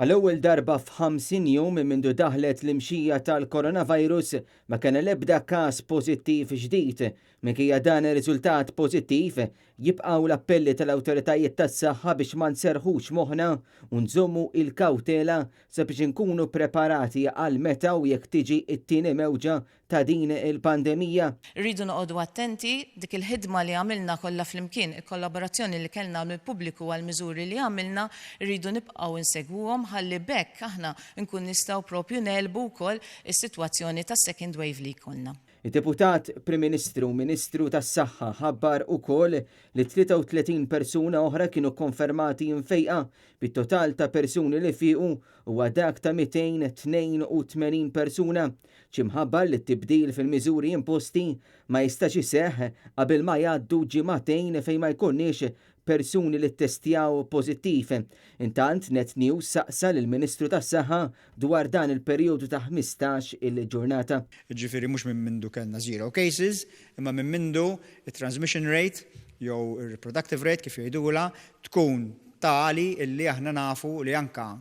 Għall-ewwel darba f'50 jum minn mindu daħlet l-imxija tal-coronavirus ma kellna l-ebda każ pożittiv ġdid. Minkejja dan ir-riżultat pożittiv, jibqgħu l-appelli tal-awtoritajiet tas-saħħa biex ma nserrħux moħħna u nżommu il-kawtela sabiex inkunu preparati għal meta u jekk tiġi t-tieni mewġa ta' din il-pandemija. Irridu noqogħdu attenti, dik il-ħidma li għamilna kollha flimkien, il-kollaborazzjoni li kellna mill-pubbliku għall-miżuri li għamilna, irridu nibqgħu nsegwuhom ħalli b'hekk aħna nkun nistgħu propju negħlbu wkoll is-sitwazzjoni tas-second wave li jkollna. Id-Deputat Prim Ministru u Ministru tas-Saħħa ħabbar ukoll li 33 persuna oħra kienu kkonfermati mfejqa, bit-total ta' persuni li fiequ huwa dak ta' 282 persuna. Ġie mħabbar li t-tibdil fil-miżuri imposti ma jistax iseħħ qabel ma jgħaddu ġimagħtejn fejn ma jkollniex persuni li ttestjaw pożittiv. Intant, Net News saqsa lill-Ministru tas-Saħħa dwar dan il-perjodu ta' 15 il-ġurnata. Jiġifieri mhux minn mindu kellna zero cases, imma minn mindu it-transmission rate jew ir-reproductive rate kif jgħidulha tkun tali illi aħna nafu li anka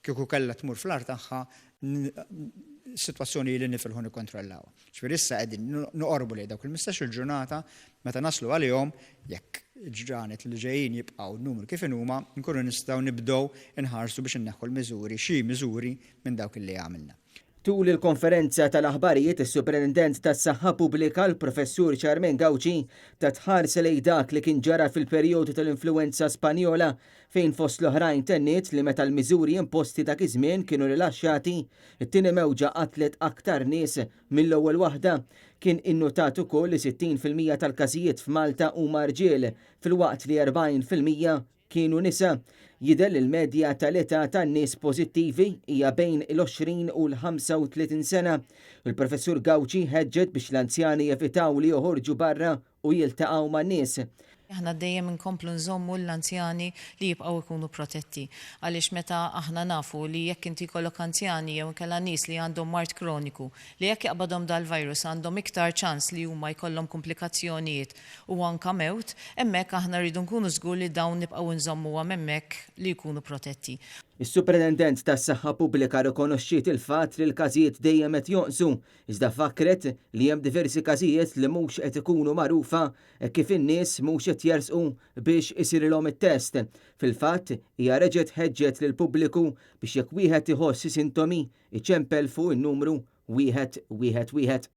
kieku kellha tmur fl-agħar tagħha sitwazzjoni li nifilħu nikkontrollawha. Ġifieri issa qegħdin noqorbu lejn dawk il-15-il ġurnata meta naslu għalihom jekk il-ġranet li ġejjin jibqgħu n-numru kif inhuma, nkunu nistgħu nibdew inħarsu biex inneħħu l-miżuri, xi miżuri minn dawk li għamilna. Tul il-konferenza tal-aħbarijiet, is-Superintendent tas-Saħħa Pubblika, l-Professur Charmaine Gauci, tat ħarsa lejn dak li kien ġara fil-perjodu tal-influwenza Spanjola fejn fost l-oħrajn tenniet li meta l-miżuri imposti dak iż-żmien kienu rilaxxati, it-tieni mewġa qatlet aktar nies mill-ewwel waħda. Kien innutat ukoll li 60% tal-każijiet f'Malta huma rġiel, filwaqt li 40% kienu nisa. Jidher li l-medja tal-età tan-nies pożittivi hija bejn il-20 u l-35 sena. Il-Professur Gauci ħeġġet biex l-anzjani jevitaw li joħorġu barra u jiltaqgħu man-nies. Aħna dejjem inkomplu nżommu l-anzjani li jibqgħu jkunu protetti. Għaliex meta aħna nafu li jekk inti jkollok anzjani jew inkella nies li għandhom mard kroniku li jekk jaqbadhom dal-virus għandhom iktar ċans li huma jkollhom kumplikazzjonijiet u anka mewt, hemmhekk aħna rridu nkunu żgur li dawn nibqgħu nżommuhom hemmhekk li jkunu protetti. Is-Supretendent tas-Saħħa Pubblika rrikonoxxiet il-fatt li l-każijiet dejjem qed jonqsu Iżda fakkret li hemm diversi każijiet li mhux qed ikunu magħrufa hekk kif in-nies mhux qed jersqu biex isirilhom it-test. Fil-fatt, hija reġgħet ħeġġet lill-pubbliku biex jekk wieħed iħoss xi sintomi, iċempel fuq in-numru wieħed wieħed wieħed.